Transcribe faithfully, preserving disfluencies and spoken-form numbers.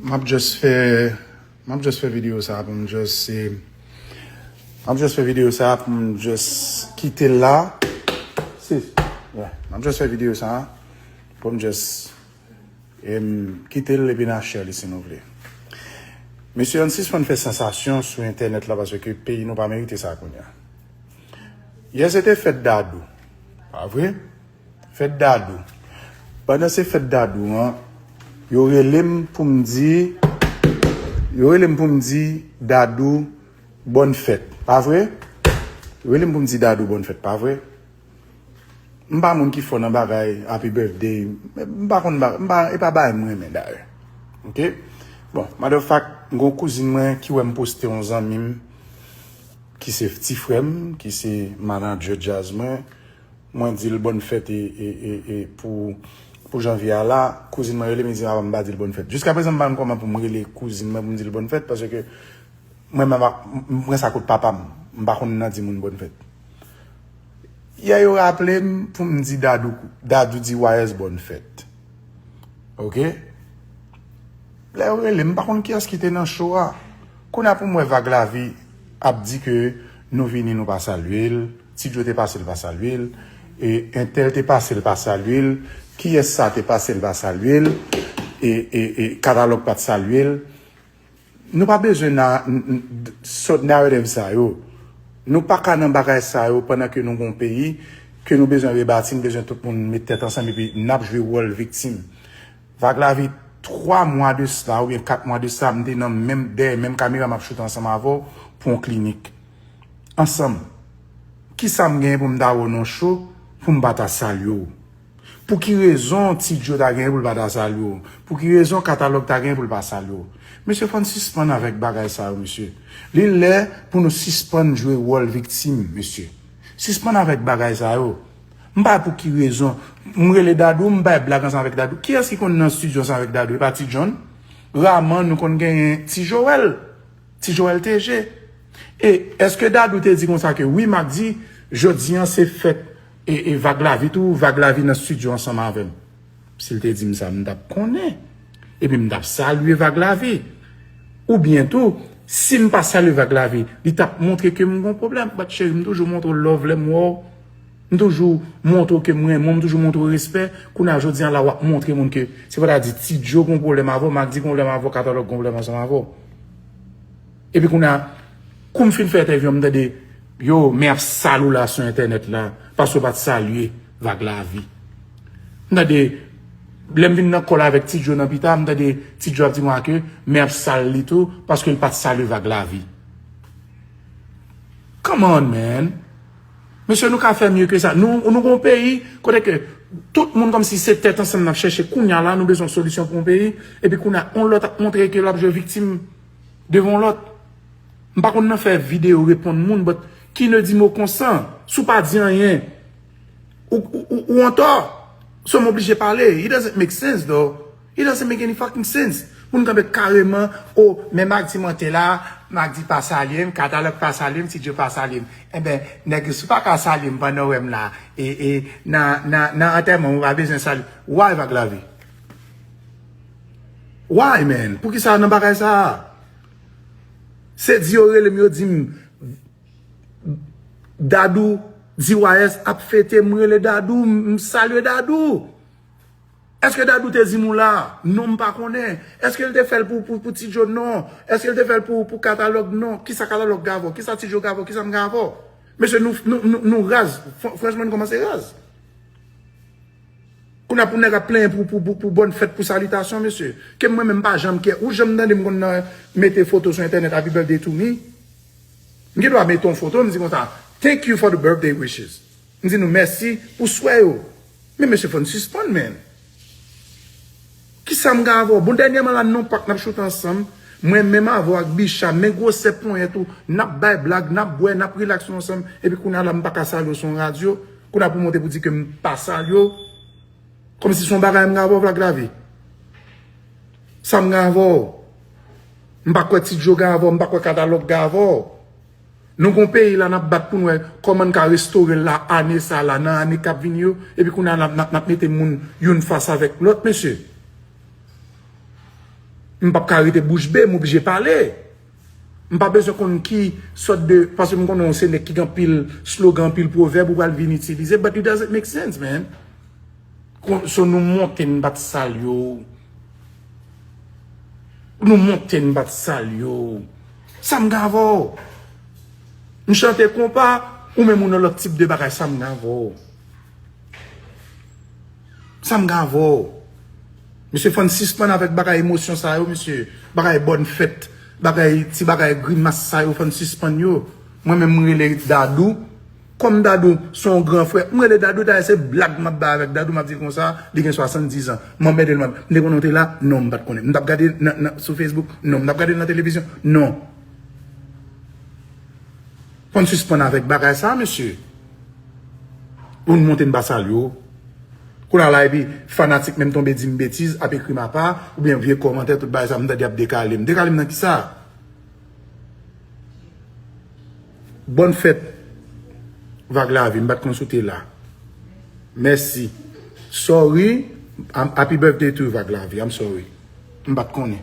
M ap just fè, m ap just fè videyo sa pou m just, eh, m ap just fè videyo sa pou m just kite l la. Sis, yeah, m ap just fè videyo sa pou m just, em, kite l epi n a share li si nou vle. Mesye, ann sispann fè sansasyon sou entènèt la paske peyi nou pa merite sa kounye a. Yè se te fèt Dadou, pa vre? Fèt Dadou. Pandan se fèt Dadou an, yo rele m pou m di, yo rele m pou m di Dadou bòn fèt, pa vre? Yo rele m pou m di Dadou bòn fèt, pa vre? M pa moun ki fò nan bagay happy birthday, m pa konn ba-, m pa, e pa bagay m renmen dayè. Oke? Bon, matter of fact, m gon kouzin mwen ki wè m poste yon zanmi m ki se ti frè m, ki se manadjè djaz mwen, mwen di l bòn fèt e, e, e, e pou, pou janvye a la, kouzin mwen rele m, li di m apa m pa di l bòn fèt. Jiskaprezan, m pa konn kòman pou m rele kouzin mwen pou m di l bòn fèt, paske mwen menm, m pran sa kot papa m, m pa konn nan di moun bòn fèt. Yè yo raple m pou m di Dadou, Dadou di Wayès bòn fèt. Oke? Lè yo rele m, m pa konn kiyès ki te nan cho a. Kounye a pou m wè Vag Lavi ap di ke nou vini, nou pa salye l, Ti Djo te pase, l pa salye l, e entèl te pase, l pa salye l, kiyès sa te pase, l pa salye l, e, e, e Katalòg pa t salye l. Nou pa bezwen na, n, n, sòt narrative sa yo. Nou pa ka nan bagay sa yo pandan ke nou gon peyi, ke nou bezwen rebati, nou bezwen tout moun met tèt ansanm epi n ap jwe wòl viktim. Vag Lavi, twa mwa de sa oubyen kat mwa de sa, m te nan menm, dèyè menm kamera m ap choute ansanm avè w pou yon klinik. Ansanm. Kisa m genyen pou m ta wè w nan cho pou m pa ta salye w? Pou ki rezon Ti Djo ta genyen pou l pa ta salye w? Pou ki rezon Katalòg ta genyen pou l pa salye w? Mesye, fò n sispann avèk bagay sa yo, mesye. Li lè pou nou sispann jwe wòl viktim, mesye. Sispann avèk bagay sa yo. M pa pou ki rezon. M rele Dadou, m bay blag ansanm avèk Dadou. Kiyès ki konn nan estidyo ansanm avèk Dadou? E pa Ti John? Raman, nou konn genyen Ti Joel. Ti Joel T G. E èske Dadou te di konsa ke wi, m ap di, jodi an se fèt e, e Vag Lavi tou, Vag Lavi nan estidyo ansanm avè m? Si l te di m sa, m t ap konnen. Epi m t ap salye Vag Lavi. Oubyen tou, si m pa salye Vag Lavi, li t ap montre ke m gon pwoblèm. But cheri, m toujou montre w love lè m wè w. M toujou montre w ke m renmen w, m toujou montre w respè. Kounye a jodi a la, w ap montre moun ke, se pa ta di Ti Djo gon pwoblèm avè w, Magdi gon pwoblèm avè w, Katalòg gon pwoblèm ansanm avè w. Epi kounye a, kou m fin fè entèvyou an, m tande, yo, men ap sal ou la sou entènèt la, paske w pa t salye Vag Lavi. M tande, lè m vin nan kòl avèk Ti Djo nan pita, m tande Ti Djo ap di mwen ke men ap sal li tou, paske l pa t salye Vag Lavi. Come on, man. Mesye, nou ka fè mye ke sa. Nou, nou gon peyi kote ke tout moun kòmsi se tèt ansanm n ap chèche. Kounye a la, nou bezwen solisyon pou yon peyi. Epi kounye a, yon lòt ap montre ke l ap jwe viktim devan yon lòt. M pa konn nan fè videyo reponn moun, but qui ne dit mot consent. Si w pa di anyen, ou, ou, ou, ou antò. So m oblije pale. It doesn't make sense, though. It doesn't make any fucking sense. Pou n kanpe kareman, o, men Magdi mwen te la, Magdi pa salye m, Katalòg pa salye m, Ti Djo pa salye m. Enben, nèg yo, si w pa ka salye m pandan w wè m la, e, e, nan, nan, nan antèman, ou pa bezwen salye. Why, Vag Lavi? Why, man? Poukisa nan bagay sa a? Se di yo rele m, yo di m, Dadou, D Y S ap fete, m rele Dadou, m, m salye Dadou. Èske Dadou te di m ou la? Non, m pa konnen. Èske l te fè l pou, pou, pou Ti Djo? Non. Èske l te fè l pou, pou Katalòg? Non. Kisa Katalòg gen avè w? Kisa Ti Djo gen avè w? Kisa m gen avè w? Mesye, nou, nou, nou, nou raz. Fran-, franchman, nou kòmanse raz. Kounye a pou nèg ap plenyen pou, pou, pou, pou bòn fèt, pou salitasyon, mesye. Ke mwen menm pa janm kè. Ou janm tande m konn nan mete foto sou entènèt, Happy Birthday to Me? M gen dwa mete yon foto, m di konsa, "Thank you for the birthday wishes." M di nou mèsi pou swè yo. Men mesye, fò n sispann, man. Kisa m gen avè w? Bon, dènyèman la, non pak n ap choute ansanm. Mwen menm avè w ak Bicha, men gwosè ponyèt ou, n ap bay blag, n ap bwè, n ap rilaks nou ansanm. Epi kounye a la, m pa ka salye w sou yon radyo. Kounye a pou w monte pou di ke m pa salye w. Kòmsi se yon bagay m gen avè w, Vag Lavi. Sa m gen avè w? M pa kwè Ti Djo gen avè w, m pa kwè Katalòg gen avè w. Nou gon peyi la n ap bat pou n wè kòman n ka restore l la ane sa la, nan ane k ap vini yo, epi kounye a n ap, n ap, n ap mete moun youn fas avèk lòt, mesye. M p ap ka rete bouch be, m oblije pale. M pa bezwen konn ki sòt de, paske m konnen w se nèg ki gen anpil slogan, anpil pwovèb ou pral vin itilize, but it doesn't make sense, man. Kon- So nou monte n bat sal yo. Nou monte n bat sal yo. Sa m gen avè w? M chante konpa, ou menm ou nan lòt tip de bagay, sa m gen avè w? Sa m gen avè w? Mesye, fò n sispann avèk bagay emosyon sa yo, mesye. Bagay bòn fèt, bagay, ti bagay grimas sa yo, fò n sispann yo. Mwen menm, m rele Dadou. Kòm Dadou se yon gran frè, m rele Dadou, dayè se blag m ap bay avèk Dadou, m ap di l konsa, li gen swasanndiz an. M anmède l, m ap, m te konnen w te la? Non, m pa t konnen. M t ap gade nan, nan, sou Facebook? Non. M t ap gade l nan televizyon? Non. Fò n sispann avèk bagay sa, mesye. Pou n monte n ba sal yo. Kounye a la, epi fanatik menm tonbe di m betiz, ap ekri m apa, oubyen vye kòmantè, tout bagay sa, m tande ap dekale m. Dekale m nan kisa? Bòn fèt, Vag Lavi, m pa t konn si w te la. Mèsi. Sorry, I'm- happy birthday to you, Vag Lavi, I'm sorry. M pa t konnen.